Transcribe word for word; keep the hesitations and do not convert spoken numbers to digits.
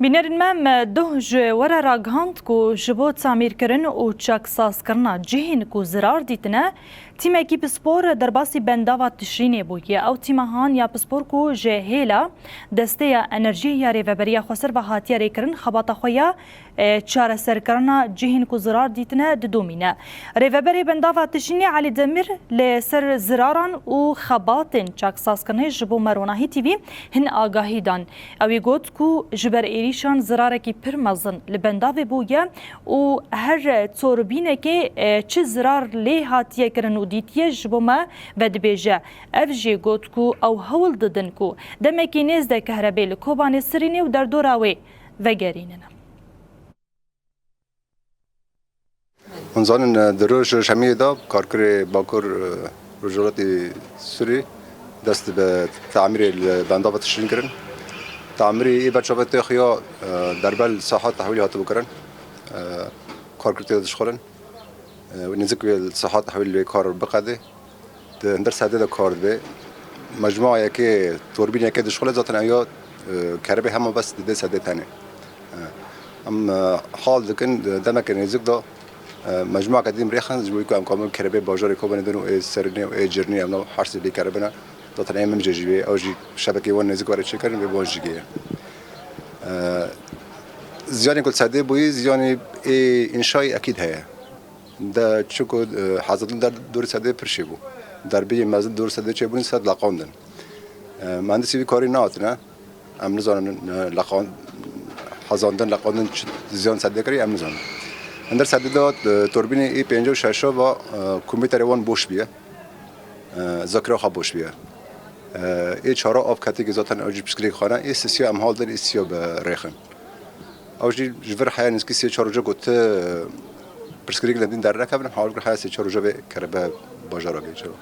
Bînerên me, me doh ji we re ragihand ku ji bo tamîrkirin û çaksazkirina cihên ku zirar dîtine, tîmekî pispor derbasî bendava Tişrînê bûye. Ew tîma han ya pispor ku ji hêla Desteya Enerjiyê ya Rêveberiya Xweser ve hatiye rêkirin, xebata xwe ya, e, çareserkirina cihên ku zirar dîtine didomîne. Rêveberê bendava Tişrînê Elî Demîr li ser ziraran û xebatên çaksazkirinê ji bo Me Ronahî T V hin agahî dan. Ew ê got ku ji ber êrîşan zirarekî pir mezin li bendavê bûye û her torbînekê, e, çi zirar lê hatiye kirin û dîtiye ji bo me vedibêje. Ev jî got ku ew hewl didin ku demekî nêz de kehrebê li Kobanê Sirînê û derdora wê vegerînin. Hûn zanin, e, di roj şemiyê de karkirê Bakur, e, Rojhilatê Sûrî dest bi tamîrê li bendava Tişrîn kirin. Tamîrê ê berçavê tê xuya, e, derbel saha tehwîlê hatibû kirin. E, karkir tê de dişxulin. E, nêzik wê saha tehwîl wê kar biqedê. Di hundir sedê de kar dibe. Mecmua yekê, torbîn yekê dişxule zaten ew ya, e, kerebê hema bes didê sedê tenê. E, em, e, hal dikin, di demeke nêzik de, e, mecmuake din rêxin, ji bo ku em kamin kerebê bajarê Kobanê din û ê Serînê û ê Cirnê em her sê bê keribine. Zaten ê min jê jî wê, ew jî şebekê wan nêzik were çêkirin, wê wan jî geye. E, ziyanê ku li sedê bûyî, ziyanê ê înşayî ekîd heye. De çiku, e, hezadin der dûr sedê pir çêbû. Derbiyê mezin dûr sedê çêbûn sed leqandin. E, mühendisî vî karî nehatine. Em nizanin, e, leqan-, hezandin, leqandin çi ziyan sedê kirî, em nizanin. Hinder sedê de, e, torbînê ê pênc û şeş va, e, komîterê wan boş biye. E, zakira xwe boş biye. E, ê çara av ketikî zaten ew jî pirsgirêk xane, ê sisiya em hal din, ê sisiya bi rêxin. Ew jî ji vir heya nêzîkî sê çar roja ku ti pirsgirêk nedîn dernekevin, hal vir heya sê çar roja vê kerebe bajara vê çawa.